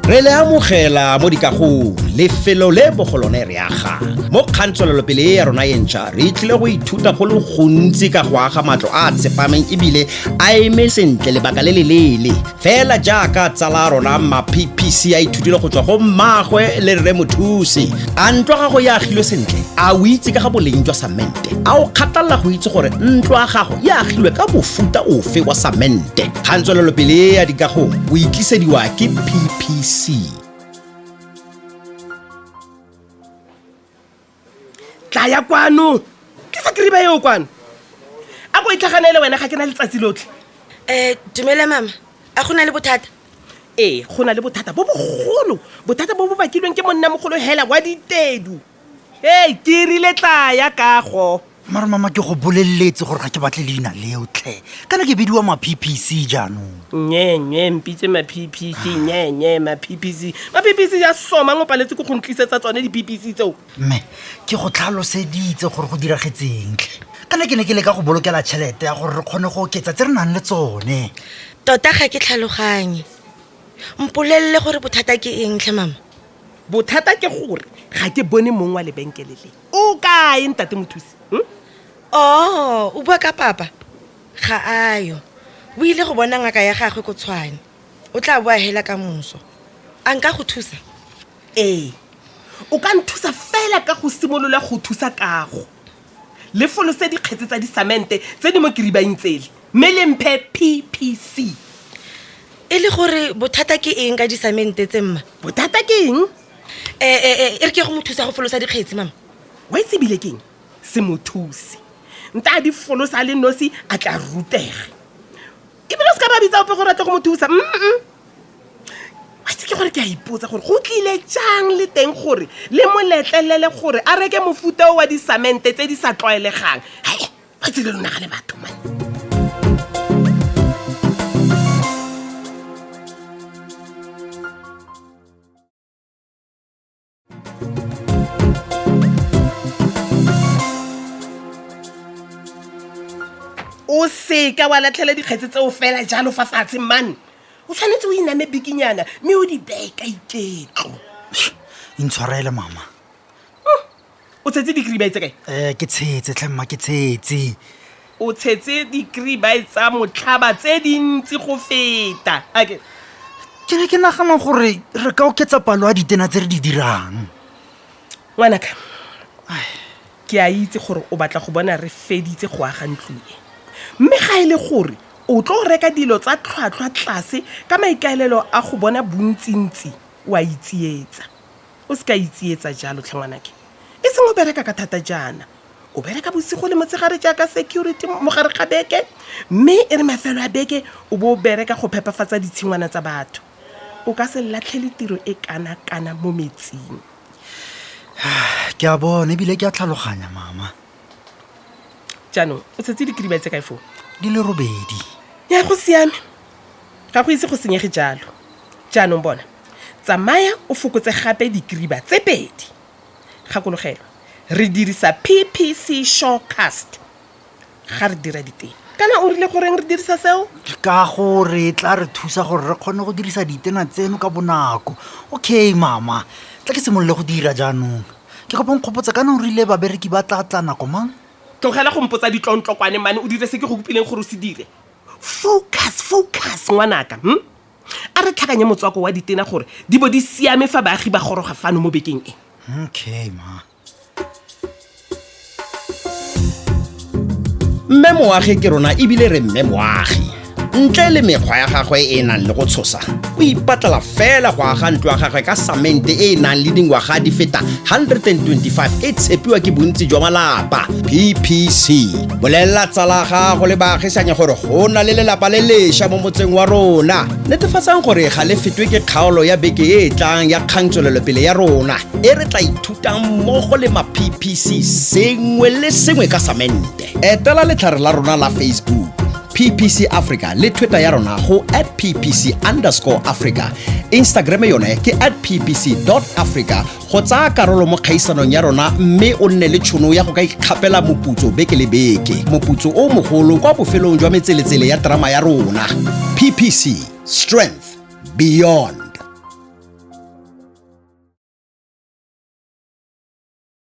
Re le amogela mo dikagong, lefelo le mo go lone re agang. Mo kgangtswelelopele e ya rona e ntšha, re tlile go ithuta go le gontsi ka go aga matlo a a tsepameng ebile a eme sentle lebaka le leleele. Fela jaaka tsala ya rona Mma PPC a ithutile go tswa go mmaagwe le Rre Mothusi. A ntlo ya gago e agilwe sentle? A o itse ka ga boleng jwa samente? A o kgathalela go itse gore ntlo ya gago e agilwe ka mofuta ofe wa samente? Kgangtswelelopele e ya dikagong o e tlisediwa ke PPC. Tla ya kwano, tlisa kiriba eo kwano. A ko itlhaganele wena, ga ke na letsatsi lotlhe. Dumela mama, a go na le bothata? Ee, go na le bothata bo bogolo, bothata bo bo bakilweng ke monnamogolo hela wa ditedu. Ee, ke rile tla ya kago. Mara mama, ke go boleletse gore ga ke batle leina leo tlhe. Kana ke bidiwa ma PPC jaanong. Nye nye, mpitse ma PPC, nye nye ma PPC. Ma PPC ya soma ngo paletse ke go ntlisetsa tsone di PPC tseo. Mme ke go tlhaloseditse gore go diragetseng tlhe. Kana ke ne ke leka go bolokela tšhelete ya gore re kgone go oketsa tse re nang le tsone. Tota ga ke tlhaloganye. Mpolelele gore bothata ke eng tlhe mama. Bothata ke gore ga ke bone mong wa lebenkele le. O kae ntate Mothusi? Oh, o bua ka papa? Ga ayo. O ile go bona ngaka ya gagwe ko Tshwane. O tla boa hela ka moso. A nka go thusa? Ee. O ka nthusa fela ka go simolola go thusa kago. Le folose dikgetse tsa disamente tse di mo kiribaing tsele, mme le mphe PPC. E le gore bothata ke eng ka disamente tse mma? Bothata ke eng? E re ke go mo thusa go folosa dikgetse mama. Wa itse ebile ke eng? Se mo thuse. Nta a di folosa a le nosi a tla rutega. Ebile o se ka ba bitsa ope gore a tle go mo thusa. Wa itse ke gore ke a ipotsa gore go tlile jang le teng gore le mo letlelele gore a reke mofuta o wa disamente tse di sa tlwaelegang. Hai, wa itse le lona ga le batho man. O seka wa latlhela dikgetse tseo fela jalo fa fatshe man. O tshwanetse o iname bikinyana mme o di beye ka iketlo. Intshwarele mama. O tshetse di-kri-bae tse kae? Ke tshetse tlhe mma, ke tshetse. O tshetse di-kri-bae tsa motlhaba tse dintsi go feta. Ake. Ke ne ke nagana gore re ka oketsa palo ya ditena tse re di dirang. Ngwanaka, ke a itse gore o batla go bona re feditse go aga ntlo e. Mme ga e le gore o tlo reka dilo tsa tlhwatlhwa tlase ka maikaelelo a go bona bontsintsi, o a itsietsa. O se ka itsietsa jalo tlhe ngwanake. E seng o bereka ka thata jaana. O bereka bosigo le motshegare jaaka security mo gare ga beke, mme e re mafelo a beke o bo o bereka go phepafatsa ditshingwana tsa batho. O ka se latlhele tiro e kana-kana mo metsing. Ke a bona ebile ke a tlhaloganya mama. Jaanong o tshetse dikiriba tse kae foo? Di le 8. Ya go siame. Ga go ise go senyege jalo. Jaanong bona, tsamaya o fokotse gape dikiriba tse 2. Gakologelwa, re dirisa PPC Surecast ga re dira ditena. Kana o rile goreng re dirisa seo? Ka gore e tla re thusa gore re kgone go dirisa ditena tseno ka bonako. Okay mama, tla ke simolole go dira jaanong. Ke kopa nkgopotsa kana o rile babereki ba tla tla nako mang? Tlogela go mpotsa ditlontlokwane mane, o dire se ke go kopileng gore o se dire. Focus, focus ngwanaka. A re tlhakanye motswako wa ditena gore di bo di siame fa baagi ba goroga fano mo bekeng e. Okay ma. Mme Moagi ke rona ebile re Mme Moagi. Ntle le mekgwa ya gagwe e e nang le go tshosa, o ipatlela fela go aga ntlo ya gagwe ka samente e e nang le dingwaga di feta 125 e tshepiwa ke bontsi jwa malapa. PPC. Bolelela tsala gago le baagisanye gore go na le lelapa le lesha mo motseng wa rona. Netefatsang gore ga le fetwe ke kgaolo ya beke e e tlang ya kgangtswelelopele ya rona e re tla ithutang mmogo le ma PPC sengwe le sengwe ka samente. Etela letlhare la rona la Facebook PPC Africa le Twitter ya rona go at P P C underscore Africa. Instagram yone ke at P P C dot Africa go tsaya karolo mo kgaisanong ya rona mme o nne le tšhono ya go ka ikgapela moputso beke le beke. Moputso o mogolo kwa bofelong jwa metseletsele ya terama ya rona. PPC, Strength Beyond.